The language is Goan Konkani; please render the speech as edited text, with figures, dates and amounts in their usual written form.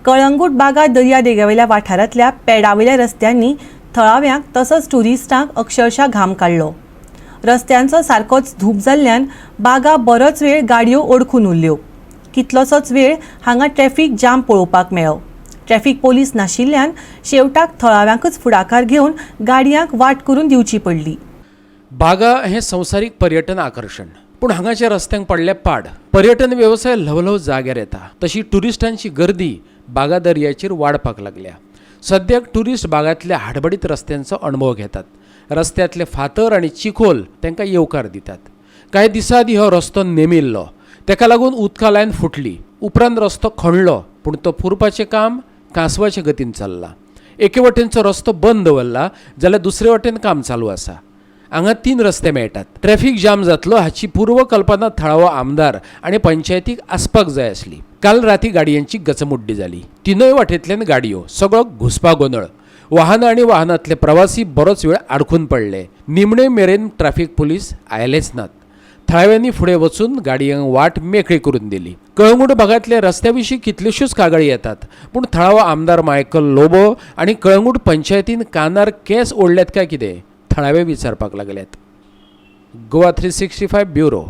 कळंगूट बागा दर्यादेगेवेल्या वाठारांतल्या पेडावयल्या रस्त्यांनी थळाव्यांक तसोच ट्युरिस्टांक अक्षरशः घाम काडलो. रस्त्यांचो सारकोच धूप जाल्ल्यान बागा बरोच वेळ गाडयो ओडखून उरल्यो. कितलोसोच वेळ हांगा ट्रॅफिक जाम पळोवपाक मेळ्ळो. ट्रॅफिक पोलीस नाशिल्ल्यान शेवटाक थळाव्यांकच फुडाकार घेवन गाडयांक वाट करून दिवची पडली. बागा हें संवसारीक पर्यटन आकर्शण, पूण हांगाच्या रस्त्यांक पडल्या पाड. पर्यटन वेवसाय ल्हवल्हव जाग्यार येता तशी ट्युरिस्टांची गर्दी बागा दर्याचेर वाडपाक लागल्या. सद्याक ट्युरिस्ट बागांतल्या हाडबडीत रस्त्यांचो अणभव घेतात. रस्त्यांतले फातर आनी चिखोल तांकां येवकार दितात. कांय दिसां आदीं हो रस्तो नेमिल्लो. ताका लागून उदका लायन फुटली. उपरांत रस्तो खणलो, पूण तो पुरपाचें काम कांसवाचे गतीन चल्लां. एके वटेनचो रस्तो बंद दवरला जाल्यार दुसरे वटेन काम चालू आसा. हांगा तीन रस्ते मेळटात. ट्रॅफिक जाम जातलो हाची पूर्वकल्पना थळावो आमदार आनी पंचायतीक आसपाक जाय आसली. काल राती गाडयांची गचमुड्डी जाली. तिनूय वाटेंतल्यान गाडयो, सगळो घुसपा गोंदळ. वाहनां आनी वाहनांतले प्रवासी बरोच वेळ आडखून पडले. निमणे मेरेन ट्रॅफिक पोलीस आयलेच नात. थळाव्यांनी फुडें वचून गाडयांक वाट मेकळी करून दिली. कळंगूट भागांतल्या रस्त्या विशीं कितल्योश्योच कागाळी येतात, पूण थळावो आमदार मायकल लोबो आनी कळंगूट पंचायतीन कानार केंस ओडल्यात काय कितें, थळावे विचारपाक लागल्यात. गोवा 365 ब्युरो.